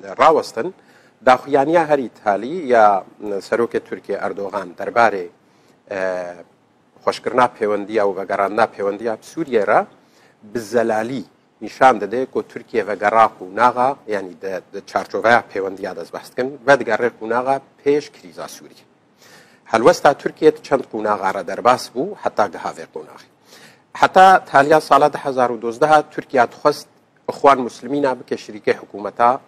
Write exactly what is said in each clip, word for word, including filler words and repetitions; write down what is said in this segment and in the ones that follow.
rawestin, daxuyaniya herî talî ya Serokê Tirkiyê Erdogan derbarê e, xweşkirina pêwendiya û vegerandina pêwendiya bi Sûriyê re bi zelalî nîşan dide ku Tirkiye vegera qonaxa, yanî di, di çarçoveya pêwendiya de ez behs dikim, vedigerê qonaxa pêş krîza Sûriyê. Helwesta Tirkiye di çend qonaxa re derbas bû heta giha vê qonaxê. Heta taliya sala du hezar û dozdeh Tirkiye dixwest Ixwan Muslimîna bike şirîkê hikûmeta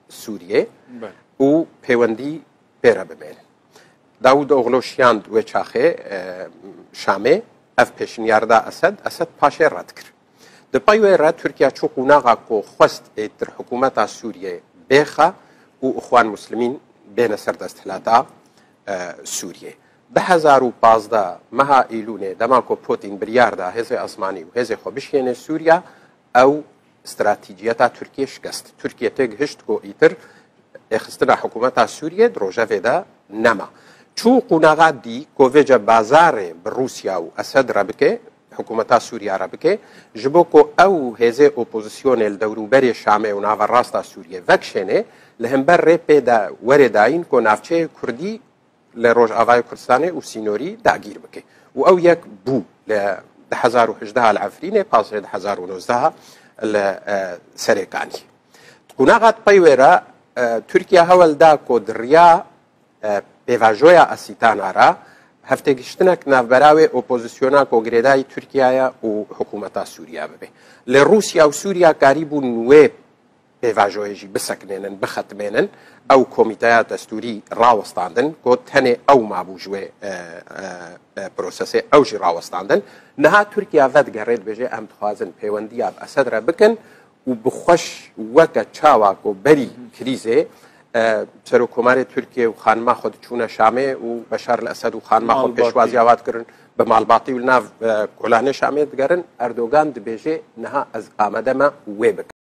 Sûriyê Belê. û pêwendî pê re bimênin. Dawûd Oxlo şiyand wê çaxê e, Şamê, ev pêşinyar da Esed, Esed paşê red kir. Di pey wê re Tirkiye çû qonaxa ku xwest êtir hikûmeta Sûriyê bêxe û Ixwan Muslimîn bêne ser desthilata e, Sûriyê. Du hezar û pazdeh meha Îlûnê dema ku Putin biryar da hêzê asmanî û hêzê xwe bişiyêne Sûriya, ew stratejiyeta Tirkiyê şikest. Tirkiye têgihişt ku îtir êxistina hikûmeta Sûriyê di rojevê de nema. Çû qonaxa dî ku vêce bazarê bi Rûsya û Esed re bike, hikûmeta Sûriya re bike, ji bo ku ew hêzê opozisyonê li dewrûberê Şamê û naverasta Sûriyê vekişêne, li hember rê pê de were dayîn ku navçeyê Kurdî li Rojavayê Kurdistanê û sînorî dagîr bike. Û ew yek bû li du hezar û hejdeh li Efrînê, paşê du hezar û nozdeh li e, Serêkanî. Di qonaxa di pey wê re e, Tirkiye hewl da ku di riya e, pêvajoya Asîtana re hevtêgiştinek navbera wê opozisyona ku girêdayî Tirkiye ye û hikûmeta Sûriye bibe. Lê Rûsya û Sûriya karîbûn wê pêvajoyê jî bisekinênin, bixetimênin. Ew komîteya destûrî rawestandin ku tenê ew mabû ji wê e, e, e, prosesê, ew jî rawestandin. Niha Tirkiye vedigere dibêje, em dixwazin pêwendiya bi Esed re bikin û bi xweş weke çawa ku berî krîzê e, Serokkomarê Tirkiye û xanima xwe diçûne Şamê û Beşar el Esed û xanima xwe Malbatî. pêşwaziya wa dikirin, bi malbatî û li nav e, kolanê Şamê digerin, Erdogan dibêje, niha ez amade me wê bikim.